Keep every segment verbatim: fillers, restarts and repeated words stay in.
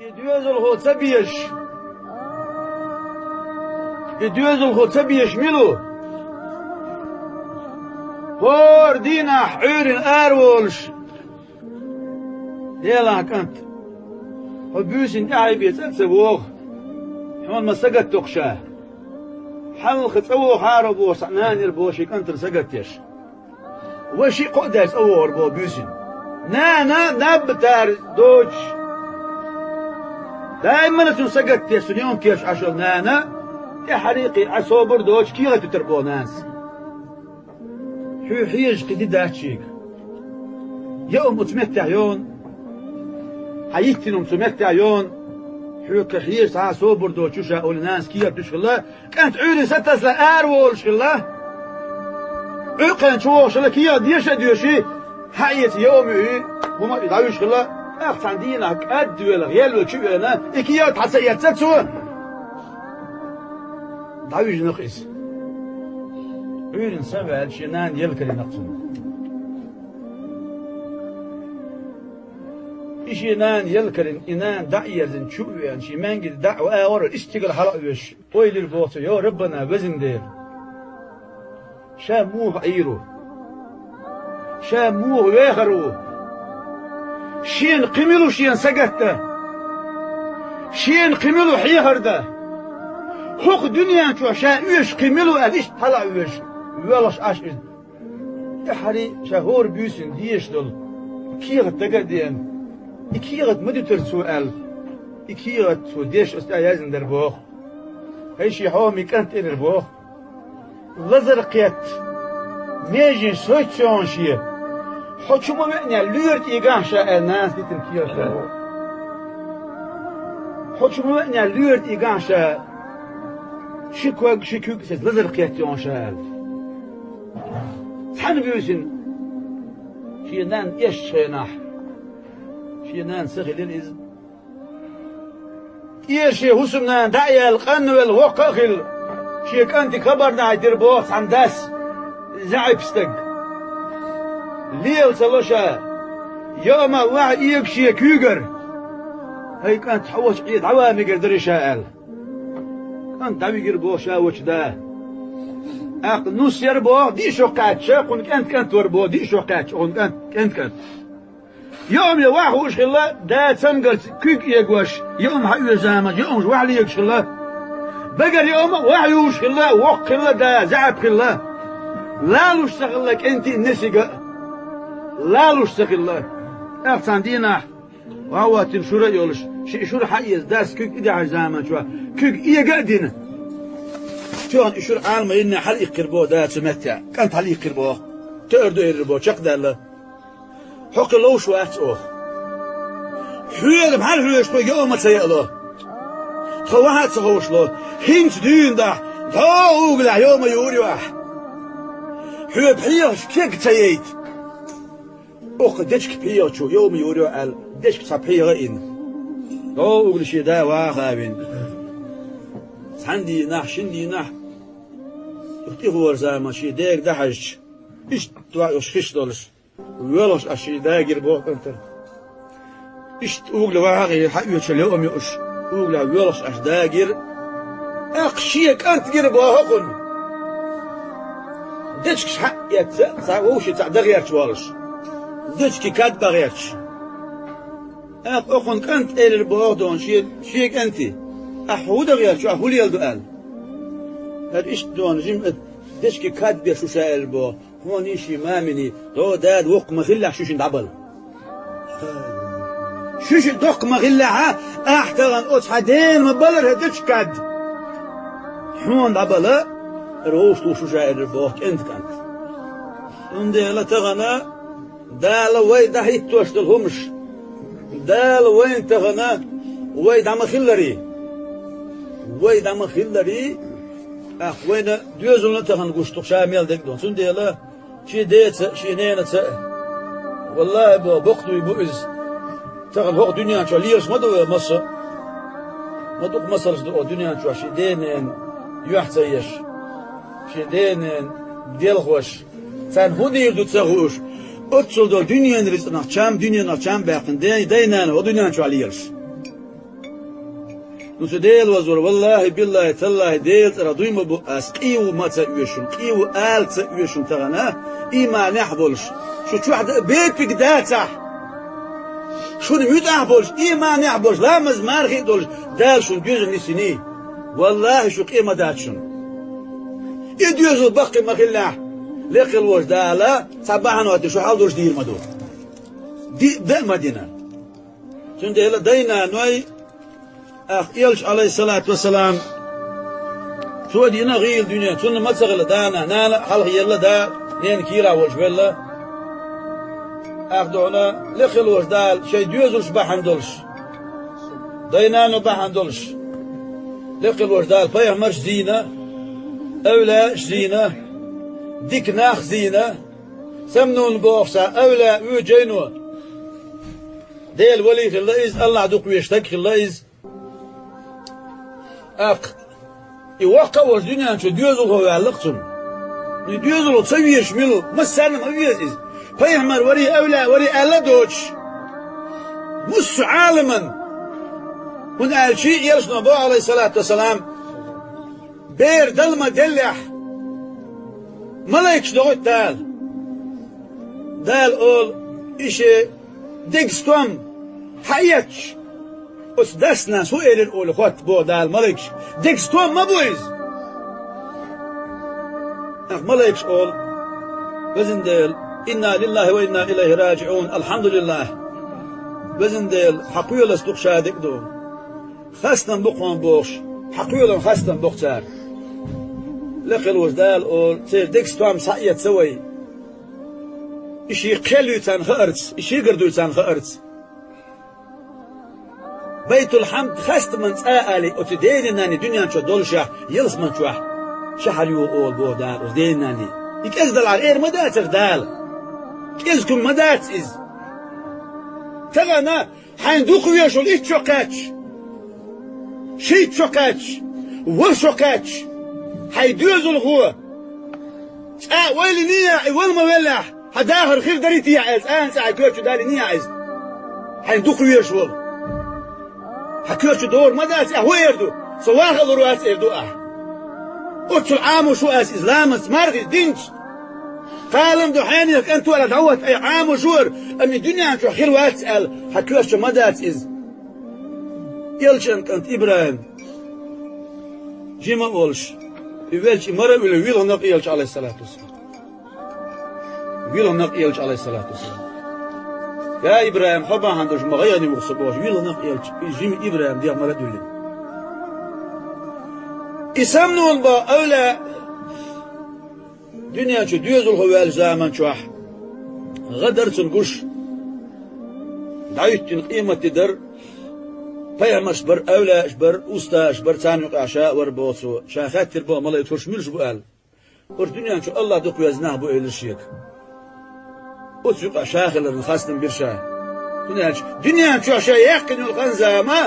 И доьзалхо ца безаш, и доьзалхо ца безаш мила ву? ХӀора дийнахь Ӏуьйрана араволуш: «Делахь, кӀант, хьо буьйсанна тӀаьхье бен цӀа а ца вогӀу, хьуна ма сагатдо-кх ша. Хьалха цӀа вогӀу хьара боху цхьа нана яра боху шен кӀантана сагатдеш. Вай шиъ-кхоъ даьлча цӀа вогӀур боху буьйсанна. Нана наб тар доцуш, даимана цунна сагатдеш, цунна юкъа кхеташ Ӏаш йолу нана, тӀаьххьара а кхин Ӏа собар доцуш кехат туьтур боху нанас». Хьоьга хьежа кхин де дац шега. Яа хӀума оцу меттехь йогӀу, хьан йиттина хӀума цу меттехь йогӀу, хьоьга кхин хьежа цхьа а собар доцуш ю ша олий нанас кехат туьйсуш хилла, кӀант Ӏуьйранна сатасале араволуш хилла. Ӏуьйкъенна чу вогӀуш хилла, кехат деша а доьший, хьаэца яа хӀума юий, хӀума а юий дӀавуьжуш хилла, тӀаккха цхьана дийнахь кӀадвелла, гӀелвелла чу а веана, и кехат хьа ца эцна цо. ДӀавижина-кх иза. Ӏуьйранна са а ваьлла, шен нана елла карийна-кх цунна. И шен нана елла карийна, и нана дӀа а ерзийна, чу а веана, шен маьнги дӀа а агӀор а, иштта стигала хьала а оьшуш, ойла йира боху цо: «Я Раббана, везан Дела! Ша муха Ӏийр ву? Ша муха вехар ву? Шена кхин мила ву шена сагатдан? Шена кхин мила ву хьехар дан? ХӀокху дуьнен чохь ша оьшуш кхин мила ву?» — аьлла, иштта хьала а оьшуш, воьлхуш Ӏаш иза. ТӀаьххьара ша хӀора буьйсанна дезаш долу кехат дага а деана, и кехат ма дуьтура цо аьлла, и кехат цо деш оцу тӀехь яздина дара боху. ХӀай шен хьоме кӀант, элира боху, лазар кхетта, меженаш соьцуш йогӀу шен, хьо чу ма веанехь лоьра тӀегахьа ша аьлла, нанас дитина кехат дара боху. Хьо чу ма веанехь лоьра тӀегахьа ша, ши ког, ши куьг а сецна, лазар кхетта йогӀу ша аьлла. Цхьана буьйсанна шен нанна эшначу хенахь, шен нана са хилира иза. ТӀера шен хӀусамнана дӀа а яьлла, къанвелла, воккха а хилла, шен кӀантиг хабар дахьийтира боху цхьана дас, заьӀап стаг. Лела ца ло ша, яа хӀума а ваха эга шен куьйгара. ХӀай кӀант, хьо волчу Ӏе дӀаван мегар дара ша аьлла. КӀант дӀавигира боху ша волчу да. ТӀаккха нус яра боху, диъ шо кхаьчча, кхунна кӀант-кӀант вара боху, диъ шо кхаьчча, кхунна кӀант, кӀант-кӀант. Яа хӀума ваха хууш хилла, да цамгарца куьг эгош, яа хӀума хьаоьшу заманчохь, яа хӀумаш ваха легаш хилла. Багара яа хӀума ваха юуш хилла, воккха хилла да, заьӀап хилла. Лалуш ца хилла кӀентий а, несиг а. Лалуш ца хилла. ТӀаккха цхьана дийнахь, ван ваттина шура а йолуш, шиъ шура хьаэца дас куьг тӀедехьачу заманчохь, куьг эга а дина, тоьхна и шура Ӏаламайинна хьалаиккхира боху да цу меттехь, кӀант хьалаиккхира боху. Тоьар ду, элира боху, чекхдаьлла. Хьо кхин ловш вац оха. Хьоьга хьала хьоьжуш тхо яа хӀума ца яало. Тхо ваха а ца ховшало. ХӀинца дуьйна дахь, дӀо угулехь яа хӀума юур ю ахь. Хьоьга пхьегӀаш кег ца яйта. Оха дечка пхьегӀа чу яа хӀума юур ю аьлла, дечка цхьа пхьегӀа а йина, дӀо угула шен да ваха а вина. Цхьана дийнахь, шина дийнахь, тӀехвора заман шен дега дӀахьаьжча, иштта ваиуш хиш долуш, воьлхуш Ӏаш шен да гира боху кӀантана. Иштта угла ваха а гӀийра, хьаоьцуш яа хӀума юуш, угла воьлхуш Ӏаш да гира. ТӀаккха шен кӀант гира боху кхунна. Дечкаш хьа а эцна, цхьа вовшийн цхьаъ дан гӀерташ волуш, дечкийн кад бан гӀерташ. ТӀаккха кхунна кӀант элира боху кхунна шен, шен кӀанте: «Ахь хӀун дан гӀерташ ву, ахь хӀун леладо?» — аьлла. ХӀара иштта кхунна жимма дечкийн кад беш ву ша, элира боху. Хьоний, шен маминий, дӀо дада воккха ма хиллехь, шу шина дӀабала. Шу шина доккха ма хиллехь, ахь тахана оцу хьан дена ма балара хӀара дечкийн кад. Хьуна дӀабала, хӀара вовшахтухуш ву ша, элира боху кӀентан кӀант. Цундела тахана Дала вай дӀахӀиттош долу хӀумаш, Дала вайна тахана вай дӀа ма хилларий. Вай дӀа ма хилларий, тӀаккха вайна доьзална а тахана гуш ду-кх ша мел дерг а ду. Цундела шен деца а, шен ненаца а, валлахӀи боху, бакъ дуй бу иза. Тахана хӀокху дуьнен чохь лелаш ма ду вай массо а. Ма дукха масалш ду хӀокху дуьнен чохь шен ден-ненан юьхь ца еш, шен ден-ненан делхош, царна хӀун дийр ду ца хууш, оццул долу дуьненан рицкъанах чам, дуьненах чам баьккхина ден-, дай-нана хӀокху дуьнен чохь лелаш. Ну, цу Дела вазвар, валлахӀи, биллахӀи, таллахӀи, Дела цӀерах дуй ма бу ас, къе ву ма ца оьшу шуна, къе ву ала ца оьшу шуна тахана, иманехь а болуш. Шу чохь дан бепиг дацахь, шуна муьтӀахь а болуш, иманехь а болуш, ламаз мархи а долуш, Дала шуна доьзал нисйиний. ВаллахӀи, шу къе ма дац шуна. И доьзал баккхий ма хиллехь, лекха волчу Дала цхьа бахьана а тӀе шу хьал долуш дийр ма ду. Ди а ма дина. Цундела дай-наной, ах, элча, Ӏалайхиссалату вассалам, цо дина гӀийла дуьне, цунна ма ца хилла да-нана, нана а хьалха елла, да, ненан кийрахь волуш велла. Ах, дуьхьал, лекха волчу Дала шайн доьзалш бахьана долуш, дай-нано бахьана долуш, лекха волчу Дала пайхамарш зийна, эвлаяаш зийна, дика нах зийна, Самнун бохуш цхьа эвлаяъ ву жайно. Делан вали хилла иза, АллахӀ дукха веза стаг хилла иза. ТӀаккха и воккха а волуш дуьнен чу доьзалхо ваьлла-кх цунна. И доьзалхо ца везаш мила ву, массарна а ма веза иза. Пайхамар варий, эвлаяъ варий аьлла а доцуш, массо а Ӏаламан. ХӀунда аьлча элчано боху, Ӏалайхиссалату вассалам, бер дала ма деллехь, малайкаш дохуьйту Дала. Дала олу, и шен дега стом хьаэцча, оцу дас-нанас хӀун элира олий хотту боху Дала малайкаш. Дега стом ма бу иза. ТӀаккха малайкаш олу: «Везан Дела, инна лиллахӀи ва инна илайхӀи раджиӀун, алхьамдулиллахӀ. Везан Дела, хьан кхоллас ду-кх ша дерг ду. Хастам бу-кх хьуна», — бохуш, хьан кхоллан хастам бо-кх цара. Лекха волчу Дала олу: «Церан дега стом схьаэца вай». И шен кхел юй царна хаарца, и шегара дуй царна хаарца. Байтул-хьамд, хастаман цӀа а алий, оцу денний-нанний дуьнен чохь доллушехь, ялсаман чохь шахьар йогӀу олу боху Дала оцу денний-нанний. И кӀезиг далахьара эр ма дацара Дала. КӀезиг хӀума ма дац иза. Тахана хьайн дукха везаш волу итт шо кхаьчча, шийтта шо кхаьчча, ворхӀ шо кхаьчча, хьайн доьзалхо цкъа а вайл йиний, и вала ма веллехь, хьан дахар хир дарий те аьлла, цкъа а цкъа хьайн коьрта чу далийний иза? Хьайн дукха везаш волу. Хьан коьрта чу догӀур ма дац, ахь хӀун эр ду? Со ваха а лур вац эр ду ахь. Оццул Ӏамош ву ас иза ламазца, мархица, динца. Кхалам ду, хьенех кӀант ву аьлла дӀаватта, ай Ӏамош вара, амма и дуьнен чохь хир вац аьлла, хьан коьрта чу ма дац иза. Элчан кӀант ИбрахӀим, жима а волуш, и велча, и мара а вуьллий, вилхина-кх элча, Ӏалайхиссалату вассалам. Вилхина-кх элча, Ӏалайхиссалату вассалам. «Я ИбрахӀим, хьо бахьана долуш ма гӀайгӀане ву-кх со», — бохуш, вилхина-кх элча, и жима ИбрахӀим дегӀ мара а дуьллина. И Самнун боху эвлаяъ дуьнен чу доьзалхо ваьллачу заман чохь гӀа дара цунна гуш. ДӀахӀиттина къематде дара, пайхамарш бара, эвлаяаш бара, устазаш бара, царна юкъахь ша а вара боху цо. Ша хаьттира боху малайкаша: «ХӀорш муьлш бу?» — аьлла. «ХӀорш дуьнен чу АллахӀ дукха веза нах бу», — элира шега. Оцу юкъахь ша хиларна хастам бира ша. ХӀунда аьлча дуьнен чохь ша яьккхина йолу хан-зама,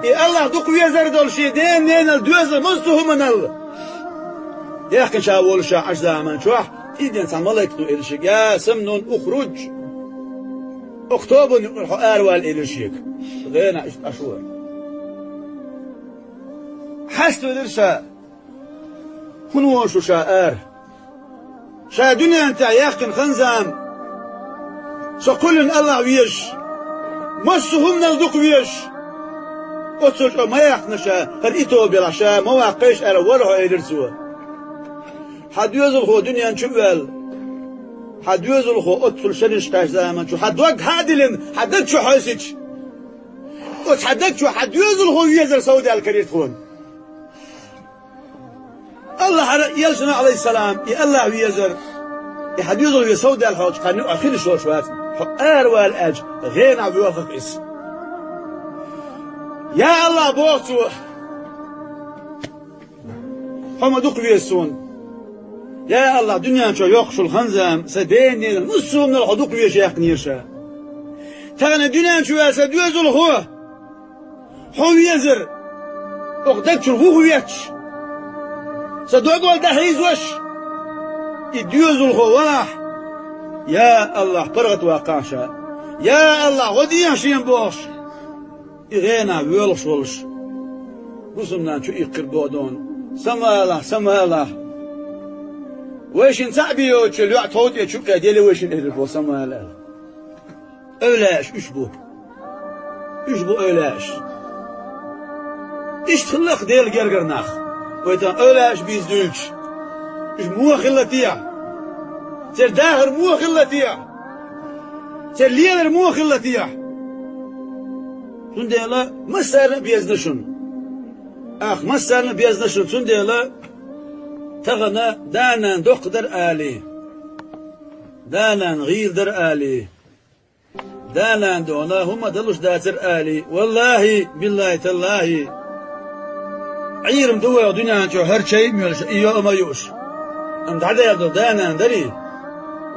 и АллахӀ дукха везар долу шен ден-ненал, доьзал, массо а хӀуманал яьккхина ша волуш ша Ӏаш заман чохь, тӀеден цхьа малайкано элира шега: «Я Самнун, ухруж, оцу тобанна юкъара хьо аравала», — элира шега. ГӀенахь иштта Ӏаш вара. Хьаставелира ша. ХӀунда вон шу ша ара? Ша дуьнен тӀехь яьккхина хан-зама, со кхоьллина АллахӀ везаш, массо а хӀуманал дукха везаш, оццул чӀогӀа ма яьккхина ша, хӀара и тоба елахь ша ма ваккхийша аьлла, вара хьо, элира цо. Хьан доьзалхо дуьнен чу а ваьлла, хьан доьзалхо оццул шераш кхаьччу заман чу, хьан дог хьа а диллина, хьан даг чу хьовсича, оцу хьан даг чу хьан доьзалхо везар совдаьлла карийра тхуна. АллахӀара а, элчана а, Ӏалайхиссалам, и АллахӀ везар, и хьан доьзалхо везар совдаьлла хьо, кхарна юкъахь хила йиш йолуш вац. Хьо аравала аьлча, гӀенахь воьлху-кх иза. Я АллахӀ, боху цо, хьо ма дукха веза суна. Я АллахӀ, дуьнен чохь йоккхуш йолу хан-зама, сан ден-ненал, массо а хӀуманал хьо дукха везаш яьккхинера ша. Тахана дуьнен чу ваьлла сан доьзалхо хьо везар, оха даг чуьра вухаветташ, сан догал дӀахьийзош, и доьзалхо валахь, я АллахӀ, паргӀатваккхахьа ша, я АллахӀ, гӀо дехьа шена бохуш, и гӀенахь воьлхуш волуш. Русумнана чу иккхира боху дуьйна. Самалахь, самалахь. Вайшинна цхьаъ бен йоцучу лоьа тхов тӀе чу кхедели вайшинна элира боху самалахь. Эвлаяаш уьш бу. Уьш бу эвлаяаш. Иштта хилла-кх Делан гергара нах. Вай тхан эвлаяаш бийца дуьйлча. Уьш муха хилла техьа? Церан дахар муха хилла техьа? Церан лелар муха хилла техьа? Цундела массарна а безна шуна. Ах, массарна а безна шуна, цундела тахана да-нана доккха дара алий, да-нана гӀийла дара алий, да-нана дуьхьа хӀума далуш дацара алий, валлахӀи, биллахӀи, таллахӀи, Ӏийрам ду вай дуьнен чу хӀара чай а моьлуш, и йоӀ а ма юуш. Амма дӀадаьлла долу да-нана дарий?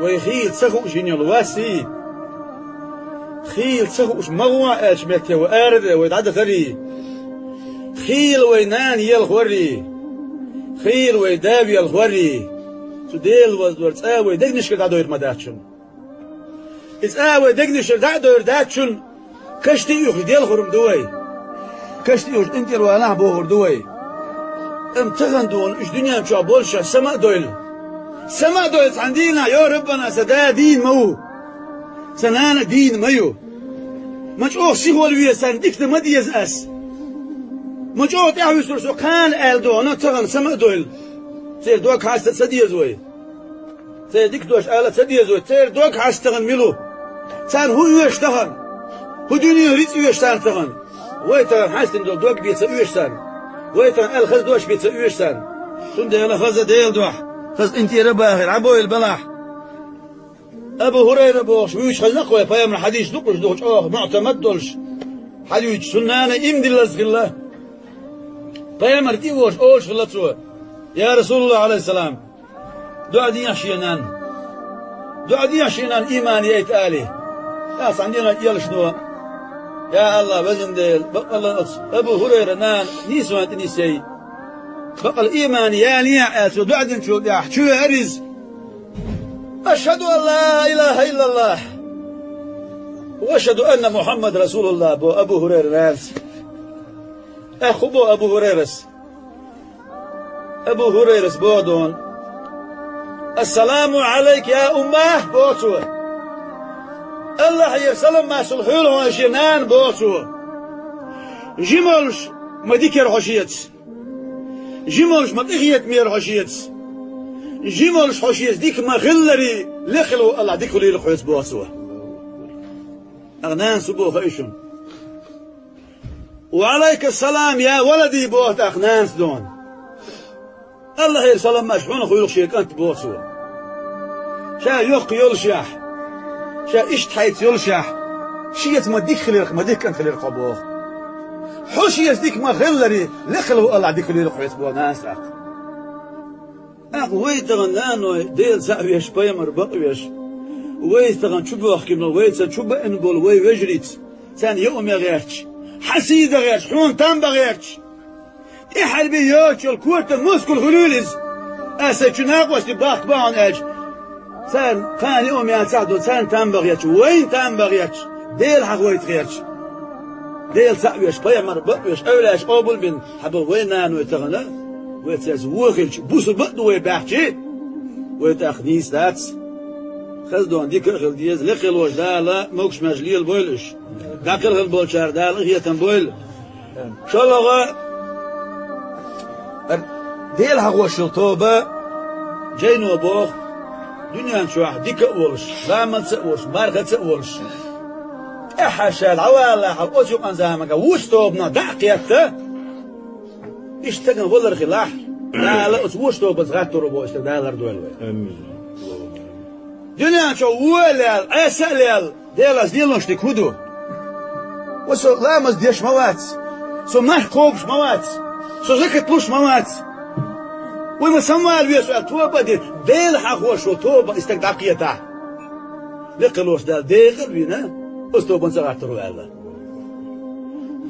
Вай хийла ца хууш йина йолу вассий? Хийла ца хууш ма гӀо аьллачу метте вай арадевлла вай дӀадахарий? Хийла вай нана елхорий? Хийла вай да велхорий? Цу Делан ваздор цкъа а вай дегнашкара дӀадойр ма дац шуна. И цкъа а вай дегнашкара дӀа а дойр дац шуна. Кашти уьхуш делхур ма ду вай. Кашти уьхуш къинтӀера валахь бохур ду вай. Амма тахана дуьйна уьш дуьнен чохь болуш сама а дойла. Сама а дойла цхьана дийнахь, йо Раббана, сан да дийна ма ву. Сан нана а дийна ма ю. Ма чӀогӀа сихвала веза, царна дика дан ма деза ас. Ма чӀогӀа тӀаьхьа вуьсур со кхана аьлла дуьйна тахана сама а дойла. Церан дог хьаста ца деза вай. Церан дика дош ала ца деза вай, церан дог хьаста тахана мила ву? Царна хӀун оьшу тахана? ХӀун дуьненан рицкъ оьшу царна тахана? Вай тахана хьаьстина долу дог бен ца оьшу царна. Вай тахана аьлла хаза дош бен ца оьшу царна. Цундела хаза Делан дуьхьа, хаза къинтӀера а бахийра, Ӏа бойла балахь. Абу ХӀурайра бохуш вуьйцу хаза-кх вай, пайхамар хьадис ду-кх уьш, дукха чӀогӀа муӀтамад долуш хьадуьйцуш, цуьнан нана иман диллаза хилла. Пайхамар тӀе а волуш олуш хилла цо: «Я Расулаллах, Ӏалайхиссалам, доӀа дехьа шен нанна. ДоӀа дехьа шен нанна, иман яйта», — алий. ТӀаккха цхьана дийнахь элчано: «Я АллахӀ, везан Дела, баккъалла оцу Абу ХӀурайран нана нийсонна тӀе нисъяй. Баккъалла иман ялайехьа», — аьлла, цо доӀа динчул тӀаьхьа чувеара иза: «Ашхаду ан ла илаха иллаллах, ва ашхаду анна Мухаммадан расулуллах», — бо Абу ХӀурайран нанас. ТӀаккха хӀун бо Абу ХӀурайрас? Абу ХӀурайрас боху дуьйна: «Ассаламу Ӏалайки, я уммах», — боху цо. «АллахӀера салам-маршалла хуьлда хьуна, шен нана», — боху цо. «Жималш ма дикера хьо шеца. Жималш ма къинхетамера хьо шеца. Жималш хьо шеца дика ма хилларе, лекха хила волу АллахӀ дика хуьлийла хьоьца», — боху цо. ТӀаккха нанас хӀун боху хаьий шуна? «Ва Ӏалайка салам, я валади», — боху тӀаккха нанас дуьйна. «АллахӀера салам-маршалла хьуна хуьлда, шен кӀант», — боху цо. Ша йоккха йолушехь, ша иштта хьайца йолушехь, шеца ма дика хилира, ма дика кӀант хилира хьо, боху. Хьо шеца дика ма хилларе, лекха хила волу АллахӀ дика хуьлийла хьоьца, боху нанас тӀаккха. ТӀаккха вай тахана, наной, Дела цхьаъ веш, пайхамар бакъ веш, вай тахана чу бохкина, вайца чу баьӀна болу вай вежарица, царна юург ма гӀерташ, хьан сий дан гӀерташ, хьуна там бан гӀерташ, тӀаьххьара бен йоцуш йолу корта мускул хуьлийла иза. Аса сайн чу накъостий бахка бахьана аьлча, царна кхана юург яцахь а ду, царна там бан гӀерташ, вайна там бан гӀерташ, Дела хьахавайта гӀерташ. Дела цхьаъ веш, пайхамар бакъ веш, эвлаяаш къобал бина хьан бо вай наной тахана, вай цаьрца вон хилча, бусурба а ду вай баьхчи, вай тӀаккха нийса дац. Хаза дуьйна дика а хила деза, лекха хила волчу Дала могуш-маьрша лелабойла уьш. ДӀакхелхина болчара Дала къинхетам бойла. ШолгӀа, Дела хьахош йолу тоба, жайно боху, дуьнен чохь дика а волуш, ламазца а волуш, мархаца а волуш, тӀаьххьара ша дӀавалалахь, оцу юкъан заманахь вуьш тобанах дӀа а кхетта, иштта стагана валар хилахь, Дала оцу вуьш тобанца гӀаттар ву боху, иштта Дала лардойла вай. Амин. Дуьнен чохь вон а лаьлла, Ӏеса а лаьлла, Делаца лелош дерг хӀун ду? Ва со ламаз деш ма вац, со марха кхобуш ма вац, со закат луш ма вац. Вай ма самавала веза аьлла тоба а дина, Дела хьахош волу тоба и стаг дӀакхетахь, лекха хила волчу Дала декъал а вина, оцу тобанца гӀаттар ву аьлла.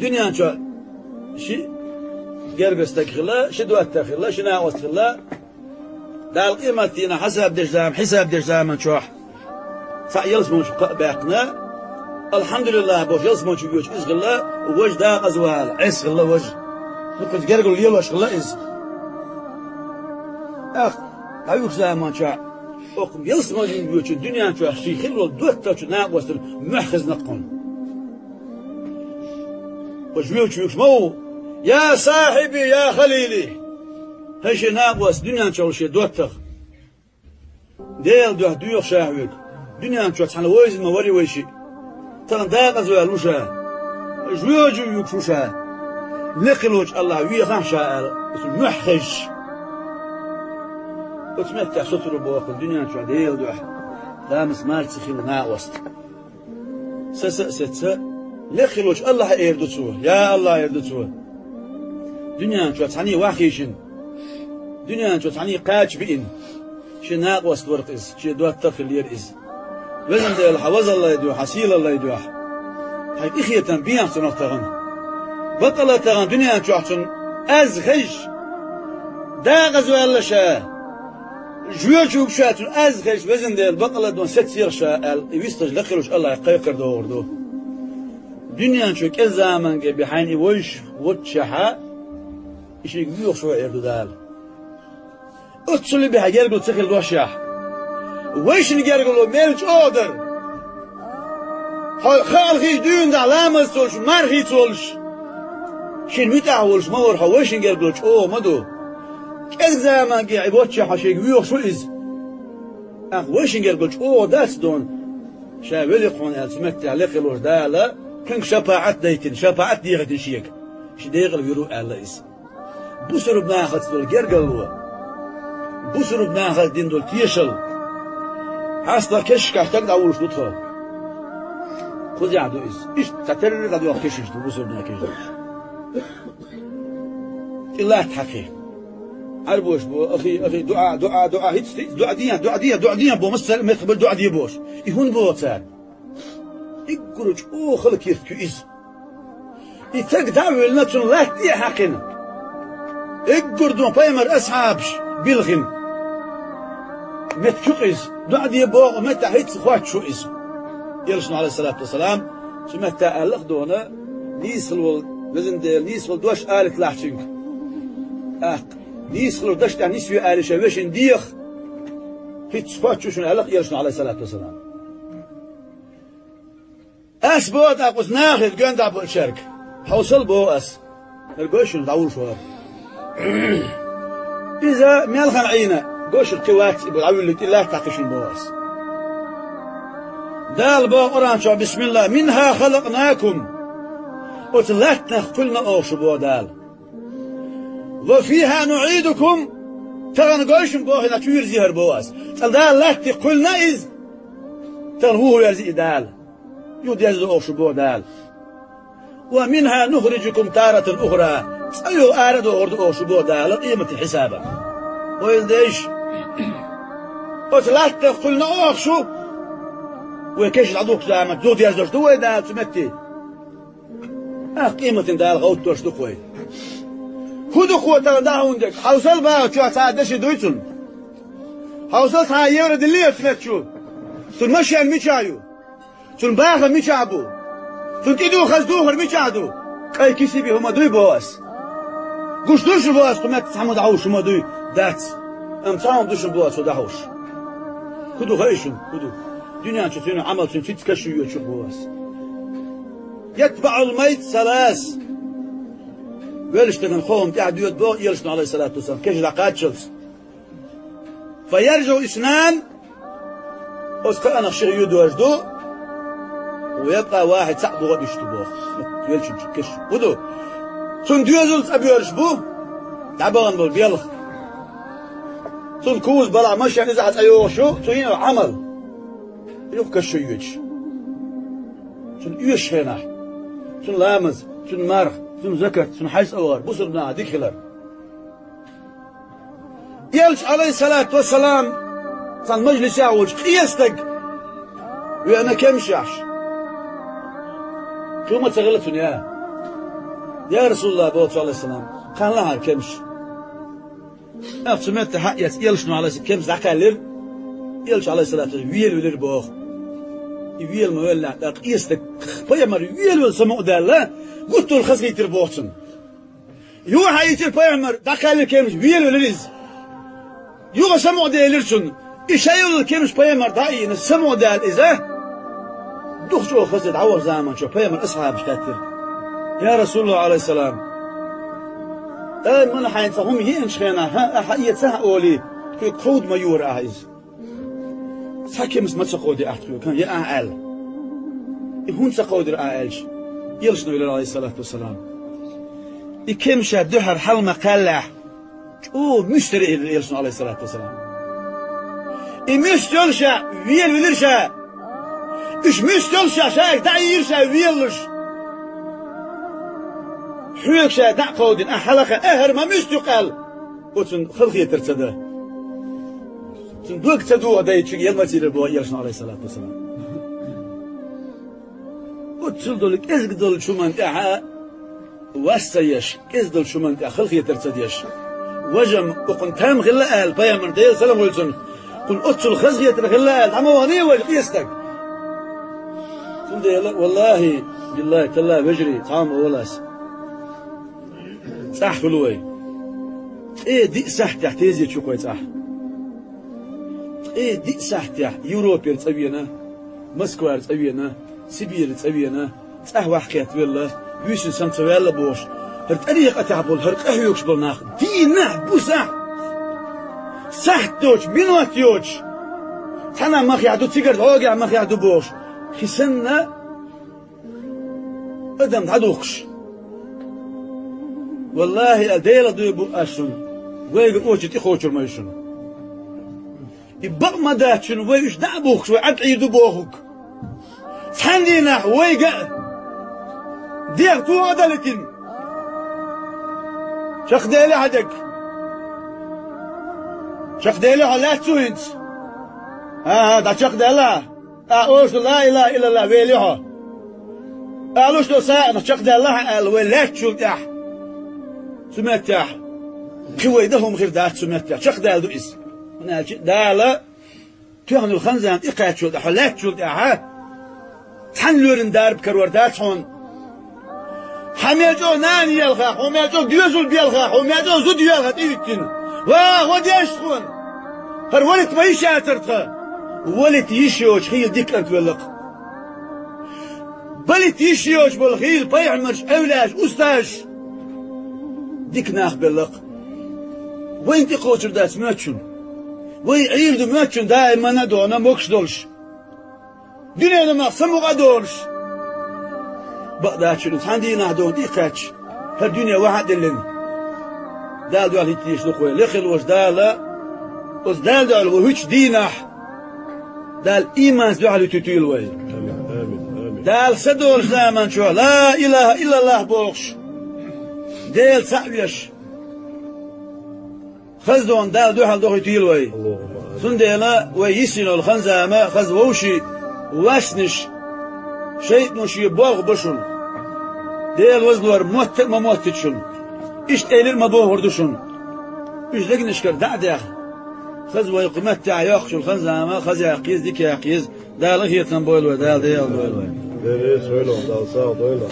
Дуьнен чохь ши гергара стаг хилла, ши доттагӀа хилла, ши накъост хилла, Дала къематдийнахь хьисаб деш зама-, хьисаб деш заман чохь цхьаъ ялсаманчу кхаъ баьккхина, алхьамдулиллахӀ бохуш, ялсаманчу воьдуш иза хилла, важа декъаза вала, Ӏеса хилла важа. Дукхаза гергарло лелош хилла иза. ТӀаккха дӀавуьгучу заманчохь окху ялсаманин воьдучу дуьнен чохь шен хилла волу доттагӀчу накъостана мохь хезна кхунна. Оцу воьдучу вуьгуш ма ву: «Я сахьиби, я халили!» ХӀай шен накъост, дуьнен чохь шен доттагӀа! Делан дуьхьа доьху ша хьоьга. Дуьнен чохь цхьаьна вевзина ма вара вай шиъ. Тахана декъаза ваьлла ву ша. Жоьжахати вуьгуш ву ша. Лекха волчу Аллахь вехахь ша аьлла, иза мохь хезча. Оцу меттехь соцур ву боху дуьнен чохь Делан дуьхьа ламаз-марца хилла накъост. Саса а сеца, лекха волчу Аллахье эр ду цо: «Я Аллахь», — эр ду цо. Дуьнен чохь цхьаьний вахийшина, дуьнен чохь цхьаьний кхача биъна, шен накъост вара-кх иза, шен доттагӀа хиллера иза. Везан Дела, хьан вазаллай дуьхьа, хьан сийлаллай дуьхьа, хьайн къинхетам бехьа цунах тахана. Бакъалла тахана дуьнен чохь цунна аз хезча, декъаза ваьлла ша. Жоьжахати вуьгуш ша цунна аз хезча, везан Дела, бакъалла дон сецира ша аьлла, и вистхуьлуш лекха волчу Аллахье кхайкхар догӀур ду. Дуьнен чу кӀезза заманге бен хьайна и вевзаш воццушехь, и шега воьхуш ву эр ду Дала. Оццул бен хьан гергарло ца хилла дошехь, вайшинна гергарло мел чӀогӀа дара. Хьо хаалхийча дуьйна дӀа ламаз ца луш, мархий ца волуш, шена муьтӀахь волуш ма вара хьо, вайшинна гергарло чӀогӀа ма ду. КӀезза заманге и воццушехь хьо шега воьхуш ву иза. ТӀаккха вайшинна гергарло чӀогӀа дац дона, ша велира хьуна аьлла, цу меттехь лекха волчу Дала кхуьнга шапаӀат дайтина, шапаӀат дехийтина шега, шен декъала вуьр ву аьлла иза. Бусурба нахаца долу гергарло, бусурба нахаца дина долу тешалла, хьастагӀа кешнашкахь стаг дӀавуллуш ду тхо. Кхузахь ду иза. Иштта цхьатерра дӀадоьлху кешнаш ду, бусурба нахаца кешнаш. ТӀе латта хьакхий. Ӏарбоша боху: «Ахи, ахи, дуӀа, дуӀа, дуӀа, хӀинца, хӀинца, дуӀа де, дуӀа де, дуӀа де», — боху, массара а меттах бара дуӀа де бохуш. И хӀунда боху цара? Уггар чӀогӀа хала керта ю иза. И стаг дӀа а вуьллина, цунна латта тӀе а хьаькхина, уггар дон пайхамаран асхьабаш билхина меттиг ю-кх иза. ДуӀа де боху меттехь хӀинцца хоттуш ву иза. Элчано, Ӏалайхиссалату вассалам, цу меттехь аьлла-кх дона, нийсхала волу, везан Дела, нийсхала дош алийталахь цуьнга. ТӀаккха нийсхалуш дашна тӀехь нисве аьлла шайн вешина деха, хӀинцца хоттуш ву шуна аьлла-кх Элчано, Ӏалайхиссалату вассалам. Ас боху тӀаккха оцу нахе, гонахь болчаьрга: «Хьовсал, — боху ас, — хӀара гой шуна дӀавуллуш вара. Иза мел хана Ӏийна, гой шуна кхин вац, и бу дӀавуьллий, тӀе латта хьакхи шуна», — боху ас. Дала боху Къуръан чохь: «Бисмилла, минха халакънакум». Оцу латтанах кхоьллина оха шу, боху Дала. «Ва фиха нуӀидукум», тахана гой шуна бохийна чу вирзи хӀара, боху ас. Цкъа Дала латте кхоьллина иза, тахана вуха верзи и Дала. Юха деза ду оха шу, боху Дала. «Ва минха нухрижукум таратан ухра». Цкъа юха ара а дохур ду оха шу, боху Дала, къематан хьисабан. Ойла деш, оцу латтах кхоьллина оха шу, вай кешнаш дӀадухкучу заманчохь юха деза долуш ду вай Дала цу метте. ТӀаккха къематан Дала гӀовттош ду-кх вай. ХӀун ду-кх тахана дӀа хьуна дерг? Хьовсал, боху, чохь цхьа а деши дуй цунна? Хьовсал, цхьа а евро диллий оцу метта чу? Цуьнан машен мичахь ю? Цуьнан бахам мичахь бу? Цуьнан тӀе ду хаза духар мичахь ду? Кхин кисиби хӀума дуй, боху ас? Гуш ду шуна, боху ас, кху метта цхьа хӀума дӀахьуш хӀума дуй? Дац. Амма цхьа хӀума ду шуна, боху ас, хӀу дӀахьуш. ХӀун ду хаьий шуна, хӀун ду? Дуьнен чу цуьнан Ӏамал цуьнан цицкаш ю йоьдуш ю, боху ас. «ЯтбаӀул маййита салас». Веллачу стагана кхо хӀума тӀаьхьа доьду, боху Элчано, Ӏалайхиссалату вассалам, кешнаш дӀакхаччалц. «Фа яржиӀу иснан». Оцу кхаанах шиъ юьдуш ду, «ва ябкъа вахьид», цхьаъ боху, иштта боху. Веллачун чу кешнаш хӀун ду? Цунна доьзал цӀа боьрзуш бу дӀабахана болу белха. Цунна куза балахь, машен иза цӀа йогӀуш ю, цу йина Ӏамал. Юха кешнаш йоьдуш. Цунна оьшучу хенахь, цунна ламаз, цунна марха, цунна закат, цунна хьаьж-цӀа вахар, бусурба нахана дика хилар. Элча, Ӏалайхиссалату вассалам, цхьана мажлисехь волчу къен стаг веана кемсаш. Цо ма ца хилла цунна яа. «Я Расулаллах, — боху цо, Ӏалайхиссалам, — кхана лахьара кемсаш». ТӀаккха цу метта хьаэца Элчано, Ӏалайхиссалам, кемсаш дӀакхаьллира. Элча, Ӏалайхиссалату вассалам, велавелира боху. И вела ма веллехь, тӀаккха къен стаг, пайхамар велавелла самукъадаьлла, гуттар а хазахийтира боху цунна. Юха йийцира пайхамар, дӀакхаьллира кеманаш, велавелира иза. Юха самукъаделира цунна. И шайолла кеманаш пайхамар дӀа а ийна, самукъадаьлла иза, дукха чӀогӀа хаза дӀаваха заманчохь пайхамар асхьабаш хаьттира: «Я Расулаллах, Ӏалайхиссалам, ала мала хьайна цхьа хӀума еанчу хенахь, хьан, ахьа эца хьан олий, кхуьга кховда ма юхара ахьа иза? Цхьа кемас ма ца кховдий ахьа тхоьга, яа ахьа», — аьлла. И хӀунда ца кховдира ахьа аьлча, элчано элира, Ӏалайхиссалату вассалам: «И кеман ша дуьхьал хьала ма кхаьллехь, чӀогӀа муьста яра», — элира элчано, Ӏалайхиссалату вассалам. И муьста йолуш а велавелира ша. Уьш муьста йолуш а шайга дӀа а йийра ша велалуш. Хьоьга ша дӀа а кховдийна, ахьа хьалаха, ахьара ма муьста ю-кх аьлла, оцунна халахетар ца дан. Цуьнан дог ца дохадайтича яла ма ца йира боху элчано, Ӏалайхиссалату вассалам. Оццул долу кӀезиг долчу хӀуманна тӀехь вас ца еш, кӀезиг долчу хӀуманна тӀехь халахетар ца деш. Важа-м, кхунна там хилла аьлла, пайхамар, Делан салам хуьлда цунна, кхунна оццул хазахетар хилла аьлла, дӀа ма ваханий важа къен стаг. Цундела, валлахӀи, биллахӀи, таллахӀи, вежарий, цхьа хӀума олу ас. ЦӀахь хуьлу вай. Ткъе диъ сахьтехь тезета ю-кх вай цӀахь. Ткъе диъ сахьтехь Европера цӀа вена, Москвара цӀа вена, Сибирера цӀа вена, цӀахь ваьхьа кхетта велла, вуьйсанна сама ца ваьлла бохуш, хӀара тӀарикъатехь болу, хӀара къахьоьгуш болу нах дийнахь, бусахь, сахьт доцуш, минот йоцуш, цхьана махехь ду, цигара дӀогехь махехь ду бохуш, хи санна адам дӀадухкуш. ВаллахӀи, а Делан дуй бу ас шуна, вайга оча тӀекхочур ма ю шуна. И бакъ ма дац шуна, вай уьш дӀа а бухкуш, вай Ӏад Ӏийр ду бохург. Цхьана дийнахь вайга а дегӀ тоха а далитина, чекхделла хьан дерг. Чекхделла хьо лаьцна ву хӀинца? ХӀан-хӀа, дӀа чекхдаьлла хьан? Ахьа олуш ду: «Ла илахӀа иллаллахӀ», велли хьо. Алуш долу сагӀанах чекхдаьлла хьан аьлла, вай лаьттачул тӀаьхьа цу меттехь кхин вай дан хӀума хир дац цу меттехь, чекхдаьлла ду иза. ХӀунда аьлча Дала тоьхначу хан-зама тӀекхаьччул тӀаьхьа, хьо лаьттачул тӀаьхьа цхьана лоьран дарба карор дац хьуна. Хьан мел чӀогӀа нана елха, хьо мел чӀогӀа доьзал белха, хьо мел чӀогӀа зуда йоьлха тӀехӀиттина. Ва, гӀо деш тхуна! ХӀара валит ма йиш яцара тхан. Валит йиш йоцуш хийла дика кӀант велла-кх. Балит йиш йоцуш болу хийла пайхамарш, эвлаяш, устазаш дика нах белла-кх. Вайна тӀекхочур дац моьтту шуна. Вай Ӏийр ду моьтту шуна даиманна а догӀна могуш долуш. Дуьненан мах самукъа а долуш. Бакъдачунна цхьана дийнахь догӀна тӀекхаьчча, хӀара дуьне вахьа а диллина, Дала дуьхьал хӀиттийша ду-кх вай. Лекха волчу Дала оцу Дала дуьхьал вай хӀуьттучу дийнахь Дала ийманца дуьхьал хӀуьттуьйтийла вай. Дала са долуш заманчохь ла илахӀа иллаллахӀ бохуш, Дела цхьаъ веш, хаза догӀна Дала дуьхьал дохуьйтийла вай. Цундела вай йисина йолу хан-зама хаза вовшийн васнаш, шайтӀано шен болх бо шуна. Дела вазлора мотта а ма моттийта шуна. Иштта элира а ма бохур ду шуна. Уьш дегнашкара дӀа а даьхна, хаза вай кху меттехь йоккхучул хан-зама хаза яккхийза, дика яккхийза, Дала хетам бойла вай, Дала дегӀан дойла вай. Дела эца войла, Дала сагӀа дойла.